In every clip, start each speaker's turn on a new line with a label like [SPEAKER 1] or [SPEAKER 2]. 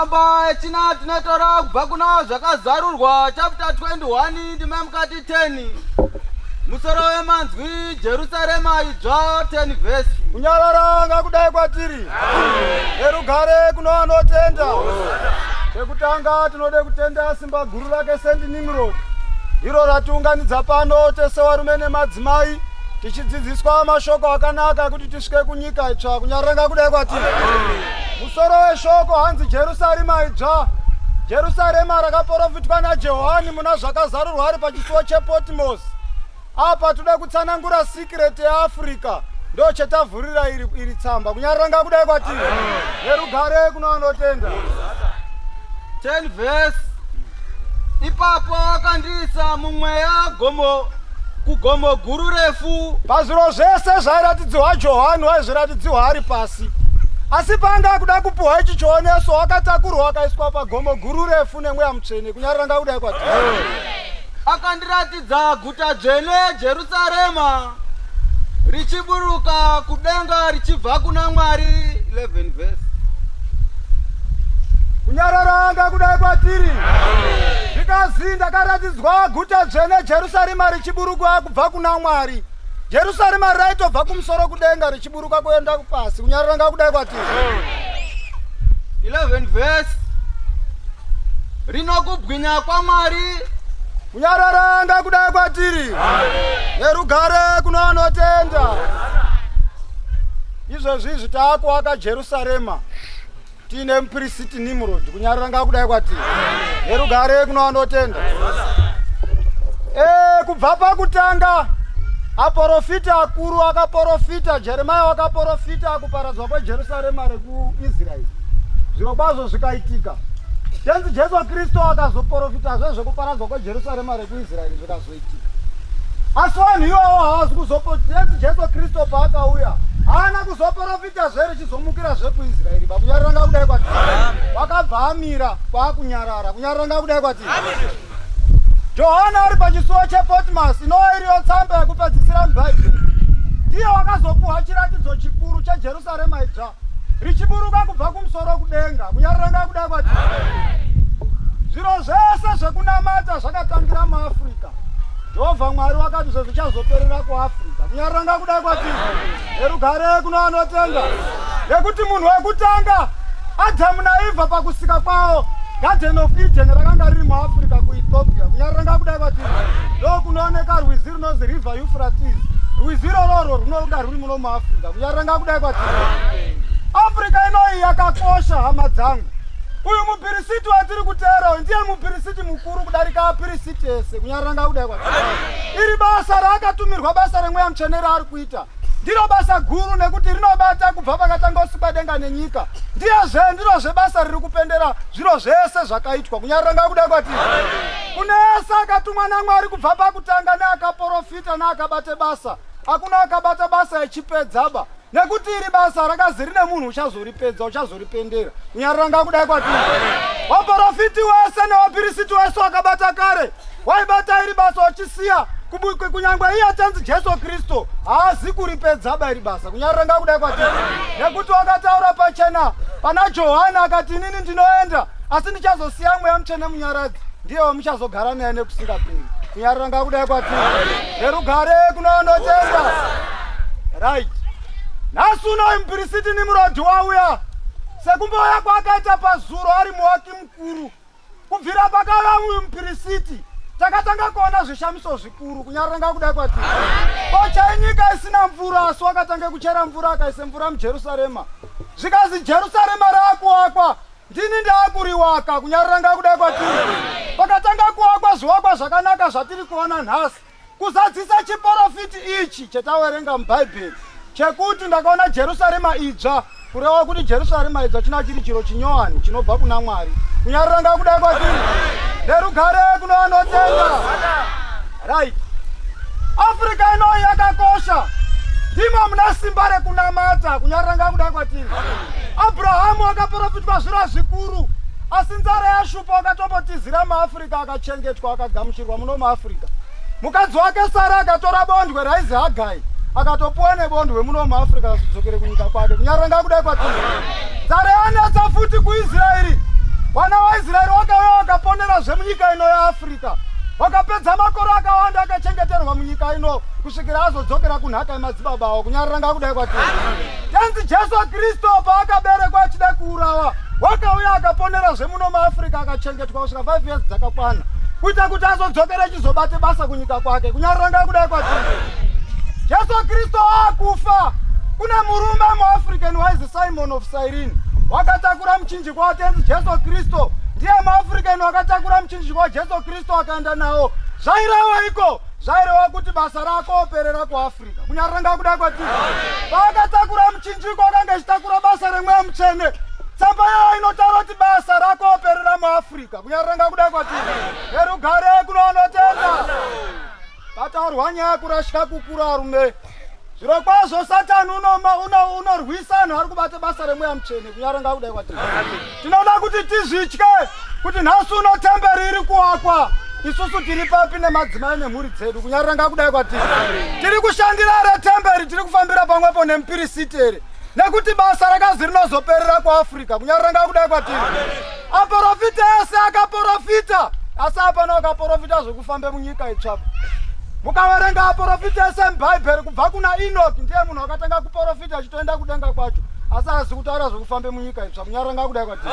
[SPEAKER 1] Tsamba yechina tinotora kubva kuna Zvakazarurwa chapter 21 ndima yemukati 10. Musoro wemanzwi Jerusarema idzva 10 verse.
[SPEAKER 2] Kunyarara ngakudai kwatiri nerugare kuno vanotenda. Chekutanga tinode kutenda simba guru rake Saint Nimrod iro ratiunganidza pano tese varume nemadzimai tichidzidziswa mashoko akanaka ekuti tisvike kunyika itsva. Kunyarara ngakudai kwatiri. Musoro weshoko hanzi Jerusarema idzva. Jerusarema rakaporofitwa naJohani muna Zvakazarurwa ari pachisuwo chePotmos. Apa toda kutsanangura secret yeAfrica ndo chetavhurira iri, iri tsamba. Kunyarara ngakudai kwatiri. Nerugare kuno vanotenda.
[SPEAKER 1] 10 verse Ipapo akandiisa mumweya gomo kugomo guru refu.
[SPEAKER 2] Pazviro zvese zvairatidzirwa Johani waizviratidzirwa ari pasi. Asi paanga akuda kupuhwa ichi chioneso wakatakurwa akaiswa pagomo guru refu nemweya mutsvene. Kunyarara ngakudai kwatiri.
[SPEAKER 1] Akandiratidza guta dzvene Jerusarema richiburuka kudenga richibva kuna Mwari. 11 verse.
[SPEAKER 2] Kunyarara ngakudai kwatiri. Zvikazi ndakaratidzwa guta dzvene Jerusarema richiburuka kubva kuna Mwari. Jerusarema raitobva kumusoro kudenga richiburuka kuenda pasi. Kunyarara ngakudai kwatiri.
[SPEAKER 1] 11 verse. Rinokubwinya kwaMwari.
[SPEAKER 2] Kunyarara ngakudai kwatiri. Nerugare kuno vanotenda. Izvezvi izvi taakuaka Jerusarema tiine mupirisiti Nimrod. Kunyarara ngakudai kwatiri. Nerugare kuno vanotenda. E, kubva pakutanga aporofita akuru akaporofita Jeremia wakaporofita kuparadzwa kweJerusarema rekuIsraeri zviro kwazvo zvikaitika. Tenzi Jesu Kristu akazoporofitazve zvekuparadzwa kweJerusarema rekuIsraeri zvikazoitika. Asi vanhu ivavo havazi kuzotenzi Jesu Kristu paakauya haana kuzoporofitazve richizomukira zvekuIsraeri ba. Kunyarara ngakudai kwatiri. Wakabva amira kwaakunyarara. Kunyarara ngakudai kwatiri. Johana ari pachisuwo chePotmas inova iriyo tsamba yekupedzisira muBhaibheri ndiye wakazopuhwa chiratidzo chikuru cheJerusarema idzva richiburuka kubva kumusoro kudenga. Kunyarara ngakudai kwatiri. Zviro zvese zvekunamata zvakatangira muAfrica. Jehovha Mwari wakati zvezvichazoperera kuAfrica. Kunyarara ngakudai kwatiri. Nerugare kuno vanotenda. Nekuti munhu wekutanga Adhamu naEvha pakusika kwavo Garden of Eden rakanga riri muAfrica kuEthiopia. Kunyarara ngakudai kwatiri. Ndokunooneka rwizi runonzi River Euphrates. Rwizi irororo runoda ruri muno muAfrica. Kunyarara ngakudai kwatiri. Africa inoyi yakakosha hama dzangu. Uyu mupirisiti watiri kuteera uyu ndiye mupirisiti mukuru kudarika apirisiti ese. Kunyarara ngakudai kwatiri. Iri basa raakatumirwa basa remweya mutsvene raari kuita ndiro basa guru nekuti rinobata kubva pakatanga kusikwa denga nenyika. Ndiyezve ndirozve basa riri kupendera zviro zvese zvakaitwa. Kunyarara ngakudai kwatiri. Kune ese akatumwa naMwari kubva pakutanga neakaporofita neakabate basa. Hakuna akabata basa echipedzaba nekuti iri basa rakazi rine munhu uchazoripedza uchazoripendera. Kunyarara ngakudai kwatiri. Waporofiti wese newapirisiti wese wakabata kare waibata iri basa wachisiya kunyangwe iye tenzi Jesu Kristu haazi kuripedzaba iri basa. Kunyarara ngakudai kwatiri nekuti wakataura pachena pana Johani akati inini ndinoenda asi ndichazosiya mweya mutsvene munyaradzi ndiye wamuchazogara naye nekusingaperi. Kunyarara ngakudai kwatiri nerugare kunoondotenda. Right. Nhasi unoyu mupirisiti Nimrod wauya sekumbouya kwaakaita pazuro ari muwaki mukuru. Kubvira pakauya uyu mupirisiti takatanga kuona zvishamiso zvikuru. Kunyarara ngakudai kwatiri. Kocha inyika isina mvura asi wakatanga kuchera mvura akaisa mvura muJerusarema. Zvikazi Jerusarema raakuwakwa ndini ndaakuriwaka. Kunyarara ngakudai kwatiri. Pakatanga kuwakwa zviwakwa zvakanaka zvatiri kuona nhasi. Kuzadzisa chiporofiti ichi chetawerenga muBhaibheri chekuti ndakaona Jerusarema idzva, kureva kuti Jerusarema idzva china chiri chiro chinyowani chinobva kuna Mwari. Kunyarara ngakudai kwatiri nerugare kuno vanotenda. Right. Africa inoyi yakakosha, ndimo muna simba rekunamata. Kunyarara ngakudai kwatiri. Abrahamu akaporofitwa zviro zvikuru, asi nzara yashupa wakatombotizira muAfrica akachengetwa akagamuchirwa muno muAfrica. Mukadzi wake Sara akatora bondwe raizi Hagai akatopuwa nebondwe muno muAfrica azodzokere kunyika kwake. Kunyarara ngakudai kwatiri. Nzara yanetsa futi kuIsraeri. wakaponera zvemunyika ino yeAfrica. Wakapedza makore akawanda akachengeterwa munyika ino kusvikira azodzokera kunhaka yemadzibaba awo. Kunyarara ngakudai kwatiri. Tenzi Jesu Kristu paakaberekwa achida kuurawa, wakauya akaponera zvemuno muAfrica akachengetwa kusvika 5 years dzakakwana kuita kuti azodzokera achizobate basa kunyika kwake. Kunyarara ngakudai kwatiri. Jesu Kristu akufa kune murume muAfrican waizi Simon of Cyrene wakatakura muchinjikwa waTenzi Jesu Kristu. Ndiye muAfrican wakatakura muchinjikwa waJesu Kristu akaenda nawo. Zvaireweiko? Zvaireva kuti basa rako operera kuAfrica. Kunyarara ngakuda kwatiri. Paakatakura muchinjikwa akanga achitakura basa remweya mutsvene. Tsamba yayo inotaura kuti basa rako operera muAfrica. Kunyarara ngakuda kwatiri. Nerugare kunoanotenda. Pataurwa nyaya kurashika kukuru arume. Zvirokwazvo Satani unorwisa anhu ari kubata basa remweya mutsvene. Kunyarara ngakuda kwatiri. Tinoda kuti tizvitye kuti nhasi uno temberi iri kuakwa isusu tiri papi nemadzimai nemhuri dzedu. Kunyarara ngakudai kwatiri. Tiri kushandira here temberi? Tiri kufambira pamwepo nemupirisiti here? Nekuti basa rakazi rinozoperera kuAfrica. Kunyarara ngakudai kwatiri. Aporofita ese akaporofita, asi hapana akaporofita zvekufambe munyika itsvapa. Mukaverenga aporofita ese muBhaibheri kubva kuna Enoki, ndiye munhu akatanga kuporofita achitoenda kudenga kwacho, asi haasi kutaura zvekufambe munyika itsva. Kunyarara ngakudai kwatiri.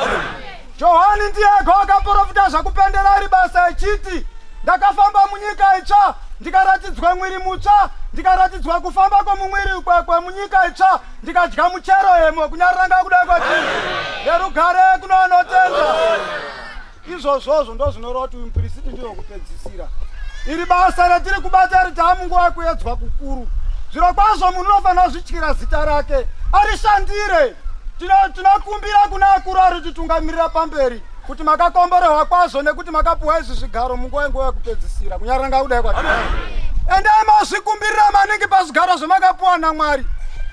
[SPEAKER 2] Johani ndiye ega akaporofita zvekupendera iri basa echiti, ndakafamba munyika itsva ndikaratidzwa mwiri mutsva, ndikaratidzwa kufamba kwomumwiri kwemunyika itsva, ndikadya muchero yemo. Kunyarara ngakudai kwatiri. Nerugare kunoanotenda. Izvozvozvo ndozvinoreva kuti uyu mupirisiti ndiye wekupedzisira. Iri basa ratiri kubata iri taamunguva yekuedzwa kukuru. Zvirokwazvo munhu unofanira kuzvityira zita rake arishandire. Tinokumbira kuna akuru ari kutitungamirira pamberi kuti makakomborehwa kwazvo nekuti makapuwa izvi zvigaro munguva yenguva yekupedzisira. Kunyarara ngakudai kwatiri. Endai mazvikumbirira maningi pazvigaro zvamakapuwa naMwari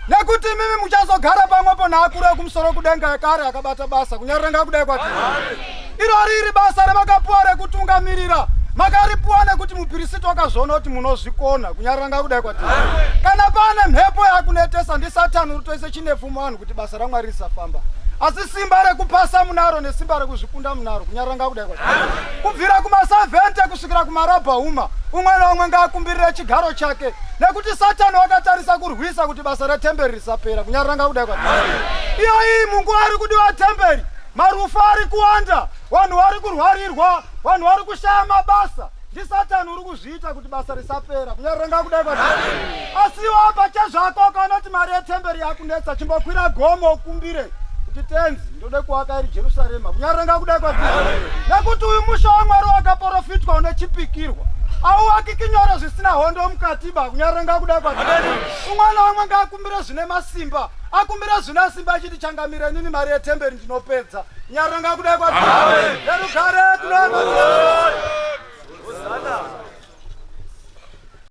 [SPEAKER 2] nekuti imimi muchazogara pamwepo naakuru ekumusoro kudenga ekare akabata basa. Kunyarara ngakudai kwatiri. Irori iri basa ramakapuwa rekutungamirira makaripuwa nekuti mupirisiti wakazviona kuti munozvikona. Kunyarara ngakudai kwatiri. Kana pane mhepo yakunetesa ndisatani uri toise chinefu muvanhu kuti basa raMwari risafamba, asi simba rekupasa munaro nesimba rekuzvikunda munaro. Kunyarara ngakudai kwatiri. Kubvira kumasavhente kusvikira kumarabhauma, umwe naumwe ngaakumbirire chigaro chake, nekuti satani wakatarisa kurwisa kuti basa retemberi risapera. Kunyarara ngakudai kwatiri. Iyo iyi munguva iri kudiwa temberi, marufu ari kuwanda, vanhu vari kurwarirwa, vanhu vari kushaya mabasa. Ndisatani uri kuzviita kuti basa risapera. Kunyarara ngakudai kwatiri. Asi iwe pachezvako ukaona kuti mari yetemberi yakunetsa, chimbokwira gomo ukumbire kuti tenzi ndode kuaka iri Jerusarema. Kunyarara ngakudai kwatiri. Nekuti uyu musha waMwari wakaporofitwa une chipikirwa, auakiki nyore zvisina hondo mukati ba. Kunyarara ngakudai kwatiri. Umwe naumwe ngaakumbire zvine masimba, akumbire zvine simba achiti changamire inini mari yetemberi ndinopedza. Kunyarara ngakudai kwatiri. Nerugare kunoanotenda.